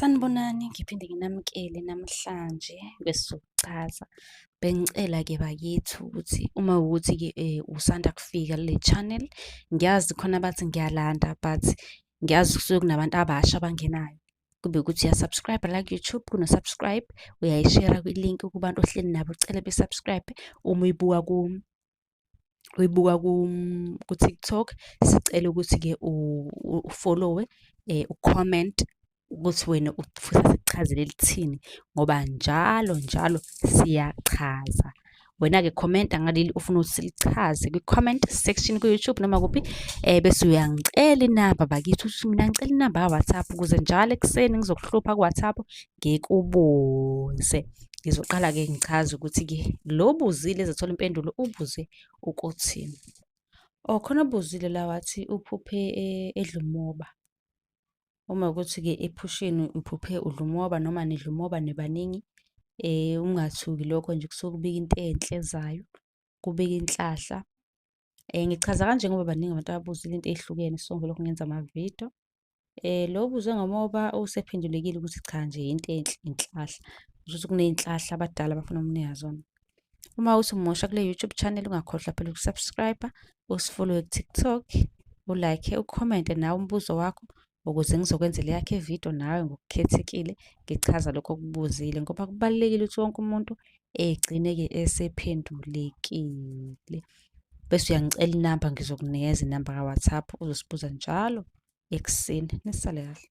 Sanibonani, ngiphinde nginamukele namhlanje kwesokuchaza. Bengicela-ke bakithi ukuthi uma kuwukuthi-ke usanda kufika kule channel, ngiyazi khona abathi ngiyalanda but ngiyazi kusuke kunabantu abasha abangenayo. Kube ukuthi uya-subscribe la ku-YouTube, kuno-subscribe, uyayishera kwi-link kubantu ohleli nabo, ucele be-subscribe. Uma uyibuka uyibuka ku-TikTok, sicela ukuthi-ke u-follow-we, u-comment ukuthi wena ufisa sikuchazele lithini ngoba njalo njalo siyachaza. Wena-ke khomenta ngaleli ofuna ukuthi silichaze kwi-comment section ku-YouTube noma kuphi, bese uyangicela inamba bakithi, uthi mina ngicela inamba ka-WhatsApp ukuze njalo ekuseni ngizokuhlupha ku-WhatsApp ngikubuze. Ngizoqala-ke ngichaze ukuthi-ke lo obuzile ezothola impendulo ubuze ukuthini. Oh, khona obuzile la wathi uphuphe edla umoba. Uma kuwukuthi-ke ephusheni uphuphe udla umoba noma nidla umoba nibaningi, ungathuki lokho nje kusuke kubika into enhle ezayo, kubika inhlahla. Ngichaza kanje ngoba baningi abantu ababuzile into ey'hlukene so ngilokhu ngenza amavidiyo. Lo obuzwe ngomoba usephendulekile ukuthi cha nje into enhle inhlahla. Kusho ukuthi kuney'nhlahla abadala abafuna ukumnika zona. Uma uthi umusha kule YouTube channel ungakhohlwa phela uku-subscribe, usi-follow-e ku-TikTok, u-like, ukhomente nawe umbuzo wakho ukuze ngizokwenzela eyakho ividiyo nawe ngokukhethekile ngichaza lokho okubuzile ngoba kubalulekile ukuthi wonke umuntu egcine-ke esephendulekile. Bese uyangicela inamba ngizokunikeza inamba ka-WhatsApp uzosibuza njalo ekuseni. Nisale kahle.